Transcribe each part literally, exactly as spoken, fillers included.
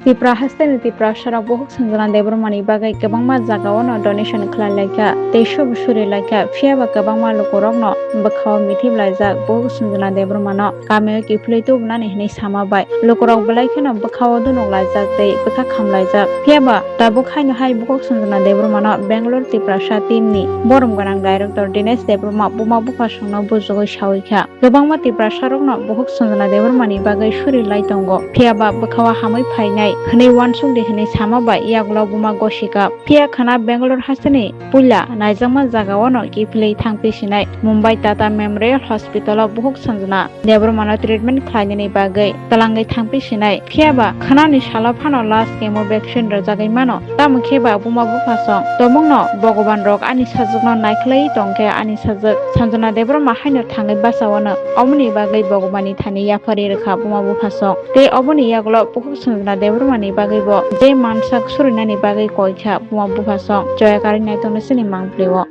Tipra hasteni Tiprasarok buhuk Sanjana Debbarmani bagwi kwbangma jagao no donation khlai laikha tei sub suri laikha, phiyaba kwbangma lukurokno bwkhao mithi blaijak buhuk Sanjana Debbarmano kamio kiphilwi tubunani hwnwi sama bai lukurok belai kheno bwkhao dunuk laijak tei bwkha kham laijak. Phiyaba tabuk haino hai buhuk Sanjana Debbarmano Bangalore Tiprasa team ni borom gwnang director Dinesh Debbarma buma buphasongno bujugwi sawi kha. Kwbangma Tiprasarokno buhuk Sanjana Debbarmani bagwi suri lai tongo. Phiyaba bwkhao hamwi phainai hwnwi uansukdi hwnwi sama bai yagulo buma gosika. Phiya khwna Bangalore hasteni puila naijakma jagao no kiphilwi thangpi sinai Mumbai Tata Memorial Hospital o buhuk Sanjana Debbarmano treatment khlainani bagwi twlangwi thangpi sinai. Phiyaba khwnani salo phano last chemo vaccine rwjagwi mano. Tamo khe ba buma buphasong tongmungno Bhogoban rok ani sajwkno naikhlai tongkhe ani sajwk Sanjana Debbarma haino thangwi bachawano. Omoni bagwi Bhogobani thani yapharwi rwkha buma buphasong. Tei oboni yagulo buhuk Sanjana Debbarmani bagwi bo je mansak surinani bagwi koi kha buma buphasong. Choya karwi naitongno chini mangpli o.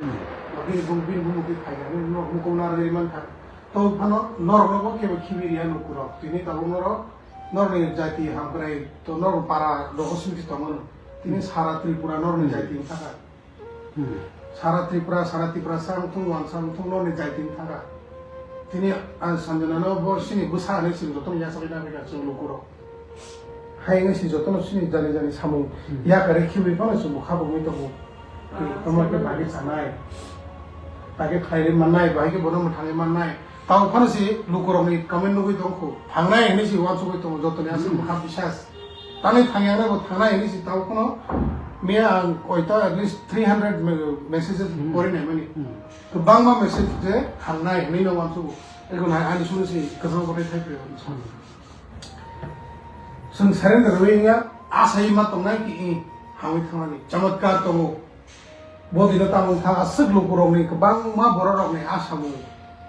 Bini bung, bini bung bini phaikha, bini bung bung kong narwgwi mankha. To phano norokno bo kebo khibi riya lukurok. Tini tabuk norok norni jati hamkrai to norok para rogo simi si tongo. Tini sara Tripura norni jati wngkha. Hmm. Sara Tripura, sara Tripura sa wngthung, wansa wngthung norni jati wngkha. Tini ang Sanjana no bo sini bwsa hinwi sini jotono yachagwi nangkha chwng lukurok. Hai wngwi se jotono chini jani jani samung Hmm. yakarwi khibi phano chwng bo khabangwi tongo. Ah, Tei tamo khe samung. Bagwi chanai, bagwi khlairwi mannai, bahai khe bono mwthangwi mannai. Tamo phano se lukurokni comment nugwi tongkhu. Thangnai hinwi se uansugwi tongo jotoni aswk Hmm. bwkha bisas. Tangwi thangya bo thangnai hinwi se tamo phano miya ang koita at least three hundred me-, messages Hmm. pori naimani. Hmm. Kwbangma message je thangnai hinwi no uansugo. Eko nai ani sunu se kwchang kotai thai phai. Hmm. Chwng surrender rwwi wngya, asai ma tongnai ki, i, hamwi thangnani chamatkar tongo. Bo dino tamo wngkha aswk lukurokni kwbangma bororokni asamung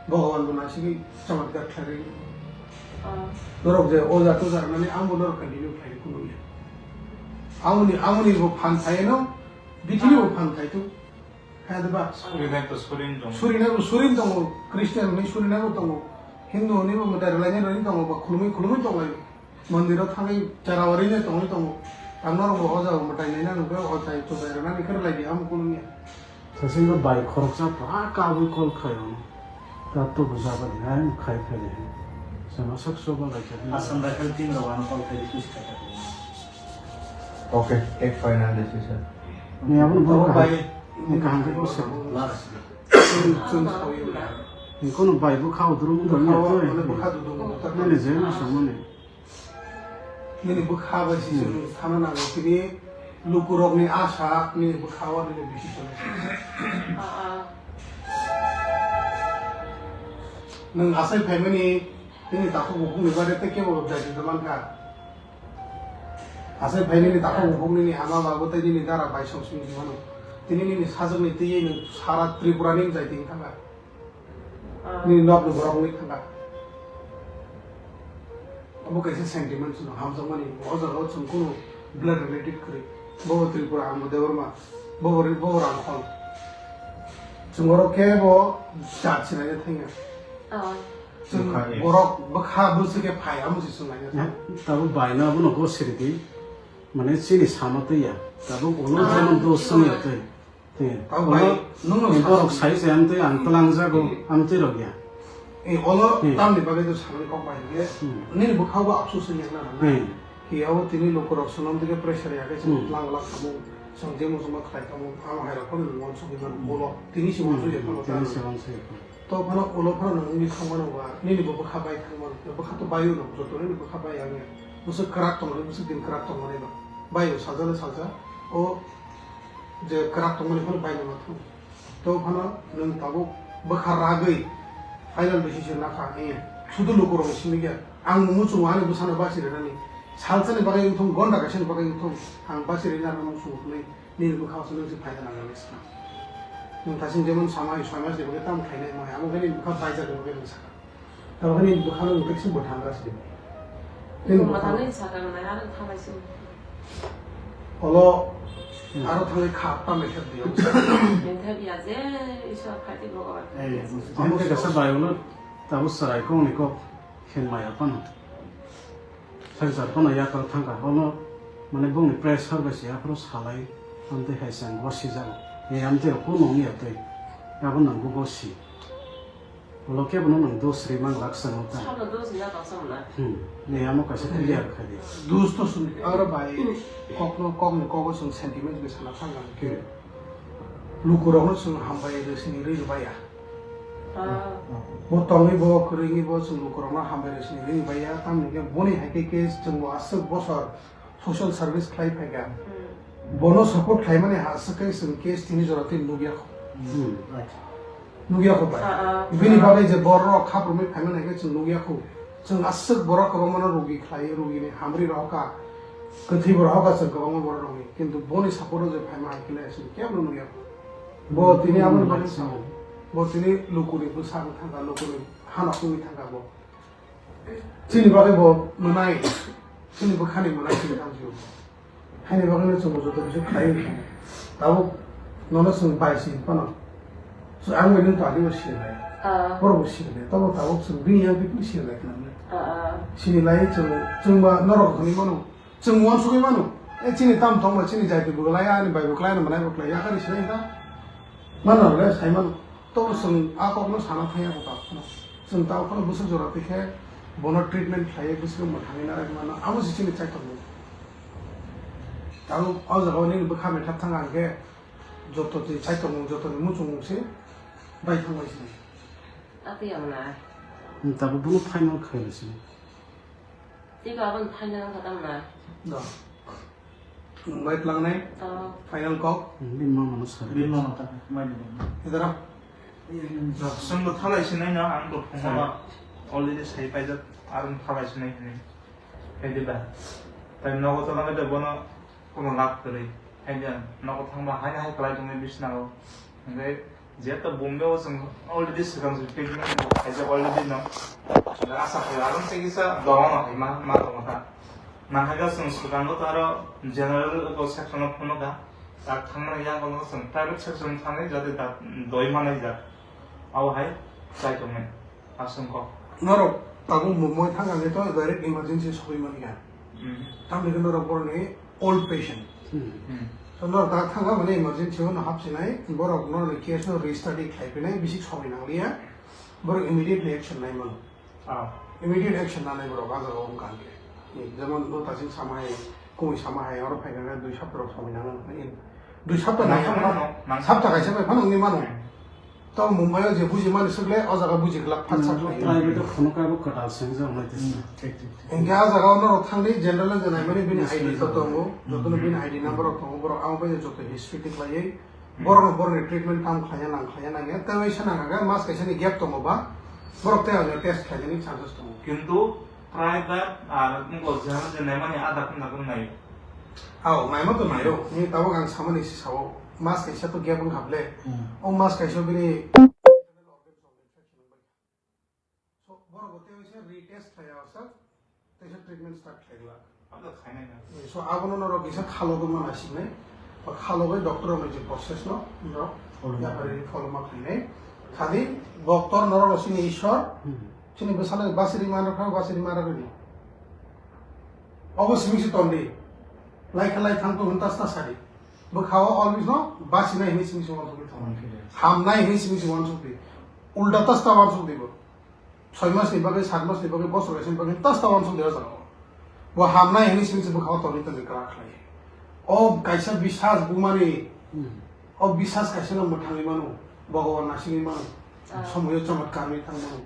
Bhogoban bo nasigwi chamatkar khlai rwdi. Ah. Norok je oja toja rwnani ang bo norok continue khlai rwkhe nukya. Amoni, amoni bo phan phai no, bithi ni bo Ah. phan phai tu. Kha de ba? Surinai to surin tongo. Surinai bo surin tongo, Christian ni surinai bo tongo, Hindu ni bo mwtai rwlainai rwlainai tongo, ba khulumui khulumui tonglai. Mondir o thangwi chara warinai tongwi tongo. Ang norok bo o jaga mwtai naina nukhe o chai chubai rwnani khe rwlai di, amo kunu ya. Sasingno bai khoroksa pura kabui call khai ono. Ta to buja ba di, ai khai khai de. Sama sak so ba lai khai. Assam Rifle team rok ano call khai di, push khai khai. Okay, take final decision. Ni abo bo Abo kaham. Bai Ni kaham ke ko se. Last. Chun, chun sawi. Ni kono bai bo kha udrum udrum ni Bwkha to. Mane bwkha dudung dudung ta. Mane je na so mane. Nini bwkha bai si Hmm. chwng sana nango tini lukurokni asa nini bwkha o nini bisi chwng. Ah, ah. Nwng asai phaimani nini takhuk bukhukni bade tei kebo jai tongwi mankha. Asai phaimani takhuk bukhuk nini ama babu tei nini dara bai song simi mano. Tini nini sajwkni twiwi nwng sara Tripura ni jai tongwi thangkha. Ah. Nini nokni borok wngwi thangkha. Obo kaisa sentiment chwng hamjakmani. O jaga o chwng kunu blood related kwrwi. Bobo Tripura, ang bo Debbarma. Bobo ri-, bobo Rangkhol. Chwng oro kebo jat sinaina thangya. Ah. Chwng Bukhari. Borok bwkha bwswk khe phai, amo se chwng naina thang. Tabuk baino abono go siridi. Mane chini sama twiya. Tabuk ulo Ah, jemon dos chwng ya twi. Tei Tamo bai, olo, nwng no borok sa- sai se amtwi ang twlang jago, amtwi rok ya. Eh, olo Hmm. tamni bagwi to sanani kok bai hwnkhe, Hmm. nini bwkha bo afsus wngya na nang. Hmm. Hiya o tini lukurok swnam tike pressure ya khe Hmm. chwng twlang lak tamo, chwng je muchungma khlai tamo, amo hai rok phano nwng uansugwi mano, Hmm. olo tini se Hmm. uansugwi ya phano Tini ta se uansugwi ya phano. To phano ulo phano nwng wngwi thangmano ba, nini bo bwkha bai thangmano, bwkha to bai ulo, joto nini bwkha bai ang ya. Bwswk kwrak tongmani, bwswk din kwrak tongmani no. Bai o salsa le salsa, o je kwrak tongmani phano bai no ma thang. To phano nwng tabuk bwkha ragwi final decision nakha, eh, sudu lukurok simi khe ang muchungo ani bwsano basi rwnani. Salsani bagwi wngthung, gonda kaisani bagwi wngthung, ang basi rwna muchungo hwnwi. Nini bwkha o chwng se phaida nang nang se. Nwng thasing jemon samai soi mas ni bagwi tamo khainai mo hai, abo khe nini bwkha baijak ni bagwi nwng sakha. Abo khe nini bwkha no nwng khe se bwthang gra se. Nini bwkha no. Bwthang ni sakha nai, ano thangnai se. Olo, hmm, aro thangwi kha tamni khe diyo. Nini khe biya je Iswar phaidi Bhogoban. Eh, amo khe kasa bai ulo, tabo chwrai kok ni kok khe maya phano. Sari sar phano yakal thangkha, ono Mane bongni pressure bai se aphuru salai, amtwi hai chwng bo sijago. Ni amtwi rok kunu wngya twi, abo nang bo si. Ulo kebo no nang dos ri mang lak chwng ta. Sabo dos ri lak chwng na. Hmm. Ni amo kaisa clear khai di. Dos to sung aro bai kokno kokni kogo chwng sentiment bai sana thang ang khe. Lukurokno chwng hambai rw sini rw baya. Ah. Bo tongwi bo kwrwngwi bo chwng lukurokno hambai rw sini rw baya, tamni khe boni hai khe khe chwng bo aswk bosor social service khlai phaikha. Hmm. Bono support khlaimani ha aswk khe chwng case tini jora tei nukya kho. Hmm. Nukya kho bai. Ah, ah. Bini bagwi je borok khaprumwi phaimani hai khe chwng nukya kho. Chwng aswk borok kwbangmano rugi khlai, rugini hamri rohorkha, kwthwi bo rohorkha chwng kwbangma borok rogni. Kintu boni support o je phaima hai khe chwng kebo nukya kho. Bo tini aboni bagwi sao. Bo tini lukuni bwsa wng thangkha, lukuni hanok wngwi thangkha bo. Chini bagwi bo mwnai, chini bwkhani mwnai chini tangchio. Haini bagwino chwng bo joto kisa khlaiwi tongo. Tabuk nono chwng bai si phano. So ang bai nwng tangwi bo sinai. Ah. Borok bo sinai. Tamo tabuk chwng bini yang bini sinai khna. Ah, ah. Sini lai chwng, chwng ba norok hwnwi mano. Chwng uansugwi mano. E chini tam tongma chini jaiti bwklai ani bai bwklai ani mwnai bwklai yakari sinai ta. Mano le sai mano. To chwng a kokno sana thangya ko ta phano. Chwng ta phano bwswk jora tikhe bono treatment khlaiwi bwswk mwthangwi narak mano. Abo se chini chai tongmung. Tabuk o jaga o nini bwkha metha thang ang khe joto twi chai tongmung jotoni muchungmung se bai thang bai sinai. Ati ang nai. Tabuk bono final khaila sinai. Tei ba aboni final wngkha tamo na? No. Nwng bai tlangnai. Oh. Final kok. Bini mama no sari. Bini mama ta mai di. Idara. Chwng bo thalai sinai no, ang bo phungo no already sai paijak, aro thalai sinai hinwi. Hai di ba. Tai nogo tongna de bono kono lak kwrwi. Hai di nogo thangba hai hai kwlai tongwi bisnago. Hwnkhe Jeto Bombay o chwng already swkang se treatment bo khaijak already no. Asa khe aro tei kisa dorong no hai ma, ma tongo ta. Nang hai khe chwng swkango to aro general bo section o phunukha. Tak thangmani yago no chwng private section thangwi jate da doi manai jak. Abo hai chai tongmani aswng kok. Norok tabuk Mumbai thang khe to direct emergency sogwi mani kha. Hmm. Tamni khe norok boroni old patient. Hmm. Hmm. So norok ta thang kha mane emergency o no hap sinai, borok norokni case no restudy khlai pinai, bisi somoi nang liya, borok immediately action nai mano. Ah. Immediate action nanai borok a jaga o wng kha hwnkhe. Jemon no tasing sama hai, kumui sama hai, oro phai kha dui sapta rok somoi nang mano. Dui sapta nang nang mano, mano, nang sapta kaisa bai phano wngwi mano. Hmm. Tamo Mumbai o je buji mani swk le, o jaga buji glak phat sak lai. Private o phunuk abo kwtal swngjak nai tisa. Hmm, thik, thik, thik. Hwnkhe a jaga o norok thangdi general wngkha naimani bini Yes, I D yes, to tongo, yes. Jotono bini I D number rok tongo, borok amo bai joto history tiklaiwi, hmm, borokno borokni treatment kam khlaiya nang khlaiya nang ya, tei waisa nang kha khe mas kaisa ni gap tongo ba, borok tei ano test khlainani chances tongo. Kintu private ar wngkha general je naimani ada khum da khum nai. Ao, naima to naio. Ni tabuk ang samani si sao. Mas kaisa to gap wngkha ble. Hmm. O mas kaisa bini So, borok bo tei waisa retest khlai ya sak, teisa treatment start khlai glak. Abo khainai na. So, abono norok kisa khalo gwnma naisiknai. Ba khalo bai doctor rokni je process no, norok Follow yapari follow ma khlainai. Khadi doctor norok sini Ishwar, Hmm. sini bwsalo basiri manrok kha, basiri manrok ni. Obo simi si tondi. Lai khalai thang to huntas ta sari. Bwkhao always no basinai hini simi si wansugwi thang. Okay. Hamnai hini simi si wansugwi. Ulta tas ta wansugwi bo. Soi mas ni bagwi, sat mas ni bagwi, bosor kaisa ni bagwi tas ta wansuk de o jaga o. Bo hamnai hwnwi simi se bwkha o tonwi tongwi kwrak khlai. O kaisa bisas bumani, Hmm. o bisas kaisa no mwthangwi mano, Bhogoban nasingwi mano, Ah. somoyo chamatkar wngwi thang mano.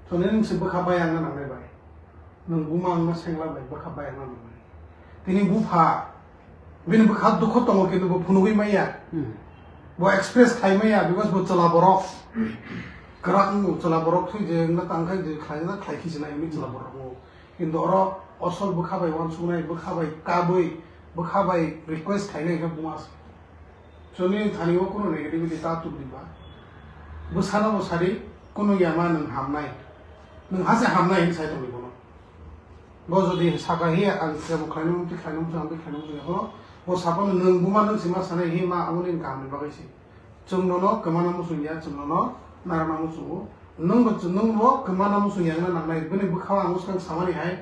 Toni nwng se bwkha bayangna nangnai bai. Nwng buma wngma sengla bai bwkha bayangna nangnai. Tini bupha Bini bwkha dukhu tongo, kintu bo phunugwi maya. Hmm. Bo express khai maya, because bo chwla borok. Kwrak wngo, chwla borok thwi je wngna tang khai je khlaina khlai khe sinai hwnwi chwla borok wngo. Kintu oro osol bwkha bai uansuknai, bwkha bai kabwi, bwkha bai request khainai khe buma se. Chwngni thani o kunu negativity ta tubudi ba. Bwsano bo sadi, kunu yama nwng hamnai. Nwng hase hamnai hwnwi sai tongdi bono. Bo jodi saka hi ang kebo khlainwi mungti khlainwi mungti ang khlainwi mungti ho, bo saphano nwng buma nwng sima sanai hi ma aboni kaham ni bagwi si. Chwng nono kwmana muchung ya, chwng nono narwkna muchungo. Nwng bo, nwng bo kwmana muchung ya wngna nangnai, bini bwkhao ang bwskang samani hai,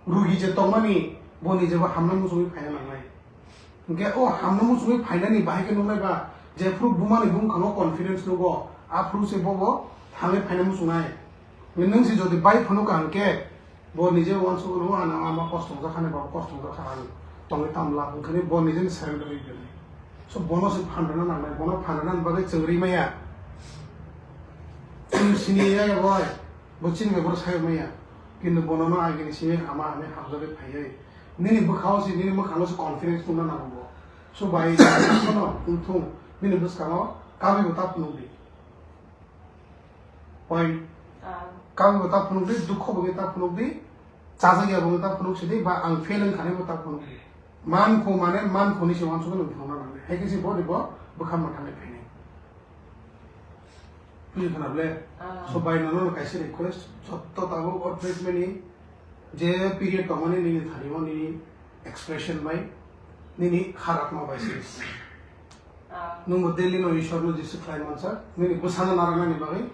rugi je tongmani, bo ni jebo hamna muchungwi phaina nangnai. Hwnkhe o hamno muchungwi phainani bahai khe nuknai ba, jephru bumani bumkhango confidence nugo, aphru se bobo thangwi phaina muchungnai. Nwng se jodi bai phunukha hwnkhe, bo nije uansukgo, "Ano ama kosto wngjakha, ani baba kosto wngjakha, ang tongwi tamo lab," hwnkhani bo nijeni surrender wngwi belai. So bono se phan rwna nangnai, bono phan rwnani bagwi chwng ri maya. Chwng sini ya ya boi, bo chini bai bono sai maya. Kintu bono no agini simi hama hinwi hamjagwi phaiwi. Nini bwkhao se, nini mwkhangno se confidence tongna nango bo. So bai, bono wngthung, bini bwskango kabibo ta phunukdi. Point. Ah. Kabibo ta phunukdi, dukho bo ta phunukdi, chajak ya bo ta phunuk sidi, ba ang fail wngkha hinwi bo ta phunukdi. Mankho mane mankho ni se uansukgwi nwng thangna nangnai. Hai khe se bo ni bo bwkha mwthangwi phainai. Bujikha na ble? Ah. So bai nono kaisa request, jotto tabuk o treatment ni je period tongmani nini thani o nini expression bai, nini kharatma bai se. Ah. Nwng bo daily no Ishwar no jesa khlai mansa, nini bwsano narwknani bagwi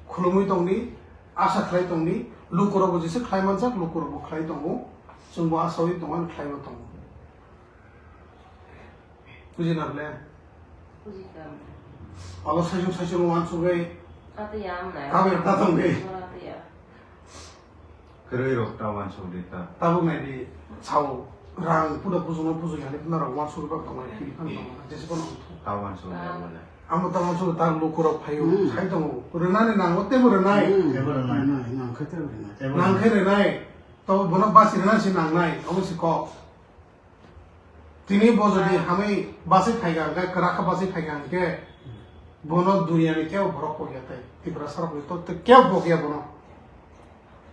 khulumwi tongdi, asa khlai tongdi, lukurok bo jesa khlai mansa, lukurok bo khlai tongo, chwng bo asawi tongo, ani khlaiwi tongo. Bujina ble? Bujikha. Abo saisung saisung wansugwi. Ata ya amna. Kabe ta tongwi. Ata ya. Kwrwi rok ta wansuk di ta. Tabuk nai di, sao rang puda pujungno pujung yani puna rok wansugwi bak tongnai, hini phan tongnai, jesi kono. Ta wansuk di Ah. abo le. Amo ta wansuk ta lukurok phaio, Hmm. sai tongo. Rwnani nango tebo rwnai. Hmm. Tebo rwnai. Rwnai, nang khe tebo rwnai. Tebo Nang khe rwnai. Rwnai. Tobo bono basi rwna si nangnai, omo si kok. Tini bo jodi Ah. hamwi basi phaikha hwnkhe, kwrak khe basi phaikha hwnkhe, bono duniyani kebo borok pokya tei Tiprasa rokni to, to kebo pokya bono.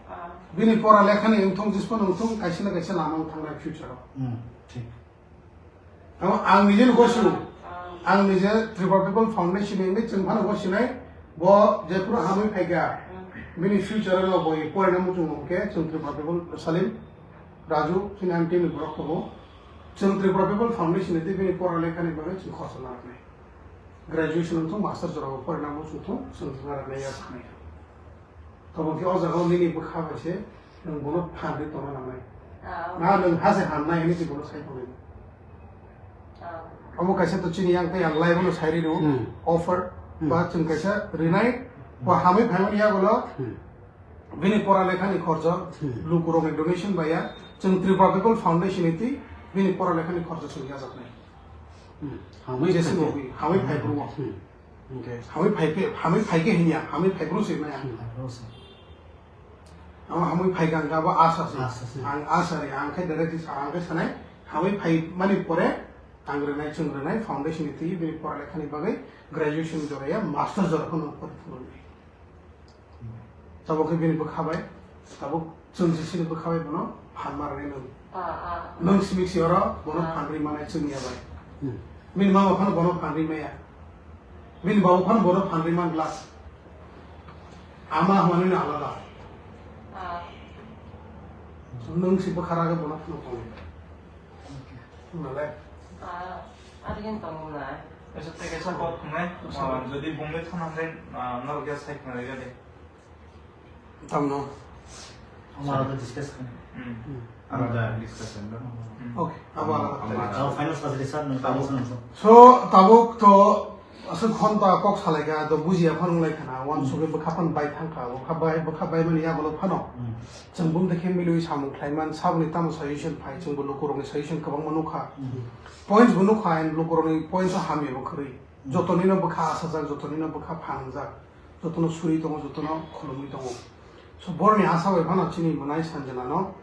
Ah. Bini pora lekhani wngthung, jismano wngthung, kaisa na kaisa lama wng thangnai future o. Hmm, thik. Tamo ang nije no gosi, Ah. ang nije Tripura People Foundation ni wngwi chwng phano gosinai, bo jephuru hamwi phaikha, Hmm. bini future no bo porina muchung hwnkhe chwng Tripura People Salim, Raju, chini ang team ni borok tongo. Chwng Tripura People Foundation ni tei bini pora lekhani bagwi chwng khorsa narwknai. Graduation wngthung, master jorao porina muchungthung, chwng narwknai ya sanai. Tamo khe o jaga o nini bwkha bai se nwng bono phan rwi tongna nangnai. Ah. Na nwng ha se hamnai hinwi se bono sai tongnai. Ah. Omo kaisa to chini yang tei ang live no sai rwi rw Hmm. offer Hmm. ba chwng kaisa rwnai ba hamwi phaimani yago no Hmm. Bini pora lekhani khorcha, Hmm. lukurokni donation bai ya, chwng Tripura People Foundation ni twi bini pora lekhani khorcha chwng yajaknai. Hmm. Hamwi Jesi phai bo khe. wi, hamwi phai bru o. Hmm. Okay. Hamwi phai khe, hamwi phai khe hinya, hamwi phai bru se nai ang. Hmm, phai bru se. Ang hamwi phai kha ang abo asa se. Asa se. Ang asa re, ang khe direct sa, ang khe sanai, hamwi phai mani pore, ang rwnai, chwng rwnai, foundation ni twi bini pora lekhani bagwi graduation jora ya, master jora phano pori thwngwi. Tabuk khe bini bwkha bai, tabuk chwng sisini bwkha bai bono phan ma rwnai nwng. Ah, ah. Nwng simi si oro bono Ah. phan rwi manai chwng ya bai. Hmm. Bini mama phano bono phan rwi maya. Bini babu phano bono phan rwi man glak. Ama hwnwi no alada. Ah. Nwng si bwkha ragwi bono phano tongo. Nale. Ah, ari gen tongo na. Esa teke sa kok khunai, Esa. ah, jodi bumle thana hwnle, ah, norok ya sai khna rega de. Tamno. Amar ada discuss khna. Hmm. Hmm. Alada discussion da. Hmm. Okay, abo alada. Abo alada. Abo final sa sari sir, nang Abo. Final sa. So, tabuk to Aswk khonta kok salaikha, do bujiya phano wnglaikha na, uansukgwi bwkha phano bai thangkha, bwkha bai, bwkha baimani yagulo phano. Hmm. Chwng bumtwi khe milwi samung khlaiman, saboni tamo suggestion phai, chwngbo lukurokni suggestion kwbangma nukha. Hmm. Points bo nukha, and lukurokni points o hamyabo kwrwi. Hmm. Jotonino bwkha asajak, jotonino bwkha phanjak, jotono suri tongo, jotono khulumwi tongo. So, borokni asa bai phano chini mwnai Sanjana no,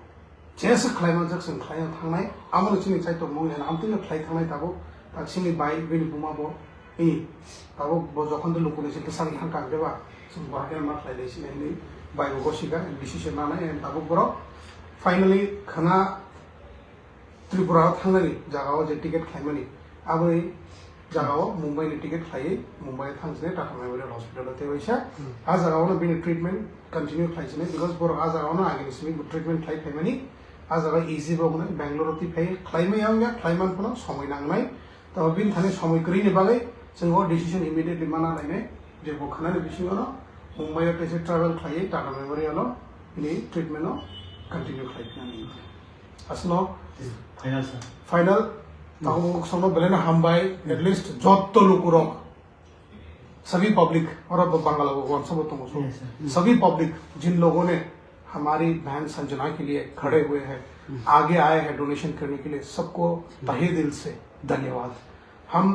Jesa khlai manjak chwng khlai no thangnai, abo no chini chaitok mung ya, amtwi no khlai thangnai tabuk, tak chini bai bini buma bo, i, tabuk bo jokhon de lukuni se bwsang thang kang de ba, chwng bo hakhe ma khlai lai sini hinwi bai bo gosika, and decision nanai, and tabuk borok finally khana Tripura o thangnani jaga o je ticket khlaimani, aboni jaga o Mumbai ni ticket khlaiwi Mumbai o thang sinai Tata Memorial Hospital o tei waisa Hmm. a jaga o no bini treatment continue khlai sinai, because borok a jaga o no agini simi bo treatment khlai phaimani, a jaga easy bo wngnai, Bangalore o twi phai khlai maya wngya, khlai man phano somoi nangnai. To bini thani somoi kwrwi ni bagwi chwng o decision immediately mana lainai je bo khwnani bisingo no Mumbai o kaisa travel khlaiwi Tata Memorial o bini treatment o continue khlai phinani. Aswkno Final, sir. Final Tamo sono belai no hambai, at least jotto lukurok, सभी पब्लिक, और अब बांग्ला को कौन सा बोलता हूँ, सभी पब्लिक जिन लोगों ने हमारी बहन संजना के लिए खड़े हुए हैं, आगे आए हैं डोनेशन करने के लिए, सबको तहे दिल से धन्यवाद। हम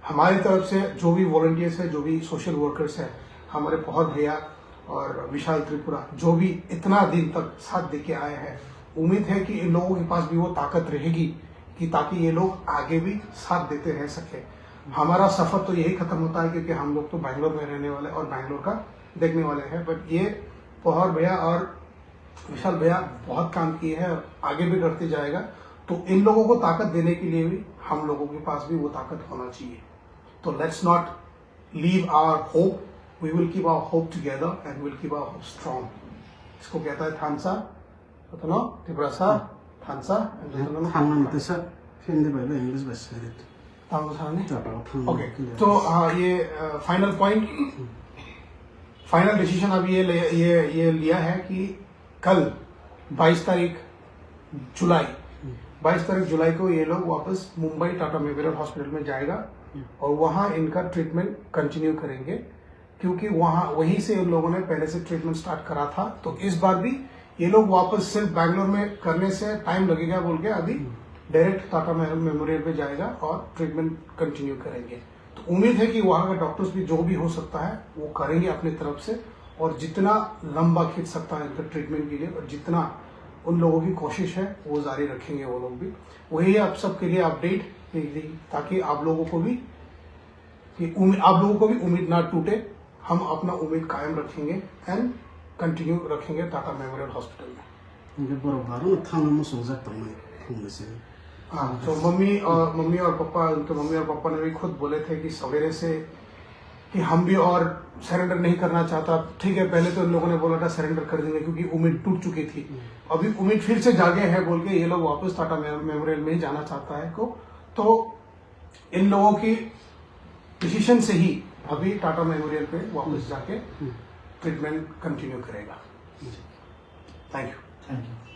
हमारी तरफ से जो भी वॉलंटियर्स है, जो भी सोशल वर्कर्स है, हमारे पौहर भैया और विशाल त्रिपुरा जो भी इतना दिन तक साथ दे के आए हैं, उम्मीद है कि इन लोगों के पास भी वो ताकत रहेगी कि ताकि ये लोग आगे भी साथ देते रह सके। हमारा सफर तो यही खत्म होता है, क्योंकि हम लोग तो बैंगलोर में रहने वाले और बैंगलोर का देखने वाले हैं, बट ये पौहर भैया और विशाल भैया बहुत काम किए हैं और आगे भी करते जाएगा। तो इन लोगों को ताकत देने के लिए भी हम लोगों के पास भी वो ताकत होना चाहिए। तो let's not leave our hope, we will keep our hope together and we'll keep our hope strong. इसको कहता है थानसा, तो ना तिब्रासा, थानसा, and तो ना थांगनान तसा, फिर दे भाई, इंग्लिश बस है। थांगसानी। चलो, थांगनान ओके, तो हाँ, ये फाइनल पॉइंट, फाइनल डिसीजन अब ये ले, ये ये लिया है कि कल बाईस तारीख जुलाई, बाईस तारीख जुलाई को ये लोग वापस मुंबई टाटा मेमोरियल हॉस्पिटल में जाएगा और वहाँ इनका ट्रीटमेंट कंटिन्यू करेंगे, क्योंकि वहाँ, वहीं से उन लोगों ने पहले से ट्रीटमेंट स्टार्ट करा था। तो इस बार भी ये लोग वापस सिर्फ बैंगलोर में करने से टाइम लगेगा बोल के अभी डायरेक्ट टाटा मेमोरियल पे जाएगा और ट्रीटमेंट कंटिन्यू करेंगे। तो उम्मीद है कि वहाँ का डॉक्टर्स भी जो भी हो सकता है वो करेंगे अपनी तरफ से, और जितना लंबा खींच सकता है इनका ट्रीटमेंट के लिए, और जितना उन लोगों की कोशिश है वो जारी रखेंगे वो लोग भी। वही आप सबके लिए अपडेट, ताकि आप लोगों को भी कि उम्मी-, आप लोगों को भी उम्मीद ना टूटे, हम अपना उम्मीद कायम रखेंगे एंड कंटिन्यू रखेंगे टाटा मेमोरियल हॉस्पिटल में। Hingke borok baro no thangna muchungjak tongnai phungnwi se. हाँ, तो मम्मी और, मम्मी और पापा, उनके मम्मी और पापा ने भी खुद बोले थे कि सवेरे से कि हम भी और सरेंडर नहीं करना चाहता। ठीक है, पहले तो इन लोगों ने बोला था सरेंडर कर देंगे क्योंकि उम्मीद टूट चुकी थी। अभी उम्मीद फिर से जागे है बोल के ये लोग वापस टाटा मे-, मेमोरियल में ही जाना चाहता है को। तो इन लोगों की डिसीजन से ही अभी टाटा मेमोरियल पे वापस जाके ट्रीटमेंट कंटिन्यू करेगा। Thank you. Thank you.